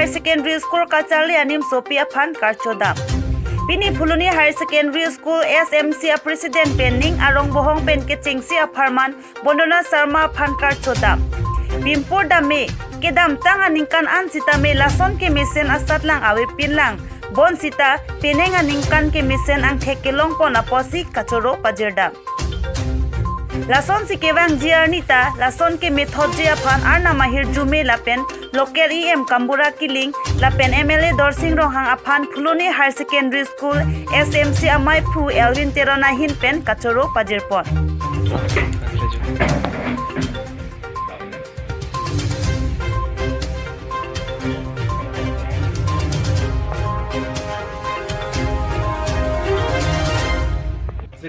Higher Secondary School Kacharli anim sopi aphan karchodam Pini Phuloni Higher Secondary School SMC a President Penning Arong Bohong Pen ke Chingsi a Farman Bondona Sharma phan karchodam Pimpur dame kedam tang aningkan an sita me lason ke misen asat lang awe pinlang bon sita peneng aningkan ke misen ang thek ke longpon aposi kachoro pajirdam Lason si kewang jiarnita lason ke method jia phan arna mahir jume lapen local EM Kambura killing lapen MLA Dorsing Ronghang aphan Phuloni Higher Secondary School SMC amai phu Elvin Terona hin pen kachoro pajirpon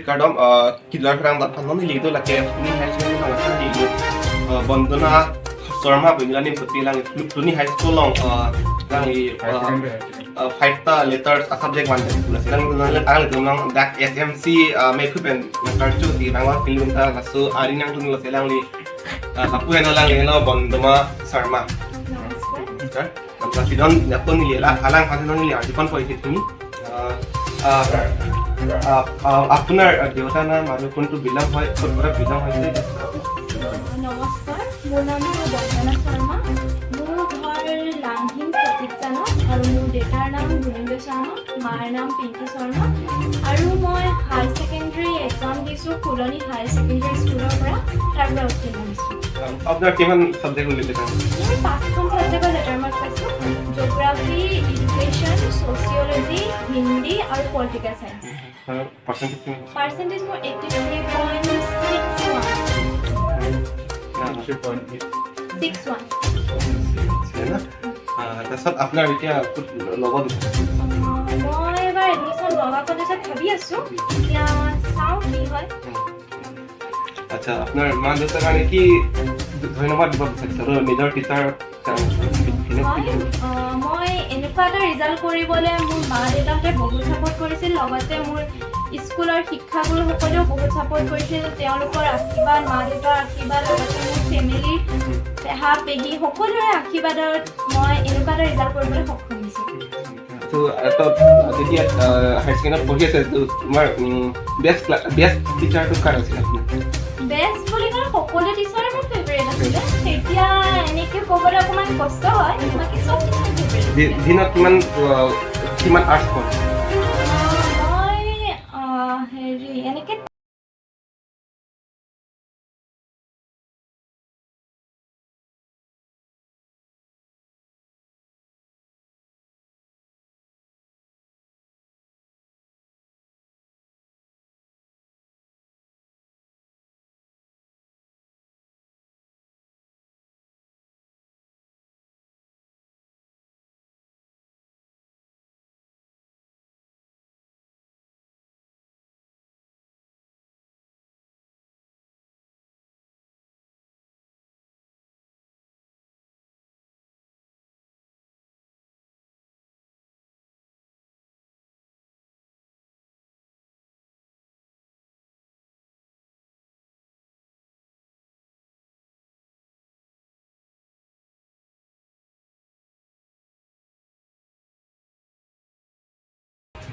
Kardom kidlar frang dat phanon lido lake ni high school ni hangat lido Bandana Sharma binlani sopi lang Phuloni High School long lang i five ta letters a subject one lang lang lang lang dak SMC me phupen karchu ti bangwa film ta lasu arinang tun lo selang li kapu heno lang leno Bandana Sharma namaskar namla sidon napon ni lela alang phanon ni arjipon poi তুমি আপোনাৰ দেউতাৰ নাম আৰু কোনটো belong হয় ক'ৰ পৰা belong হৈছে? নমস্কাৰ, মোৰ নাম বন্দনা শৰ্মা, মোৰ ঘৰ লাংহিং প্ৰতিষ্ঠানত আৰু মোৰ দেউতাৰ নাম গুণেন্দ্ৰ শৰ্মা, মাৰ নাম পিংকি শৰ্মা আৰু মই হায়াৰ ছেকেণ্ডেৰী এক্সাম দিছোঁ ফুলনি হায়াৰ ছেকেণ্ডেৰী স্কুলৰ পৰা, তাৰ পৰা উত্তীৰ্ণ হৈছোঁ। আপোনাৰ কিমান ছাবজেক্ট উলিয়ালে? মই 5খন ছাবজেক্টৰ লেটাৰ মাৰ্ক পাইছোঁ, জিঅ'গ্ৰাফী, এডুকেশ্যন, ছ'চিয়লজি, হিন্দী আৰু পলিটিকেল চায়েন্স। পাৰ্চেণ্টেজ মোৰ 83.61। 61। তাৰপিছত আপোনাৰ এতিয়া ল'ব দিছে? মই এবাৰ এডমিশ্যন নগাঁও কলেজত ভাবি আছোঁ, এতিয়া চাওঁ কি হয়। আচ্ছা, আপোনাৰ মা দেউতাৰ কাৰণে কি ধন্যবাদ দিব বিচাৰিছে আৰু নিজৰ টিচাৰ? মই এনেকুৱা এটা ৰিজাল্ট কৰিবলৈ মোৰ মা দেউতাহঁতে বহুত ছাপৰ্ট কৰিছিল, লগতে মোৰ স্কুলৰ শিক্ষাগুৰুসকলেও বহুত ছাপৰ্ট কৰিছিল। তেওঁলোকৰ আশীৰ্বাদ, মা দেউতাৰ আশীৰ্বাদ, লগতে মোৰ ফেমিলিৰ পেহা পেহী সকলোৰে আশীৰ্বাদত মই এনেকুৱা এটা ৰিজাল্ট কৰিবলৈ সক্ষম হৈছোঁ। যেতিয়া হায়াৰ ছেকেণ্ডাৰীত পঢ়ি আছে তোমাৰ বেষ্ট টিচাৰটো কাৰ আছিল আপোনাৰ? বেষ্ট বুলি ক'লে সকলো টিচাৰে মোৰ ফেভৰেট আছিলে, তেতিয়া এনেকৈ ক'বলৈ অকণমান কষ্ট হয়, বাকী চব টিচাৰ ফেভৰেট। দিনত কিমান কিমান আৰ্টছ পঢ়ে? মই হেৰি এনেকৈ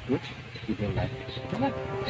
Good.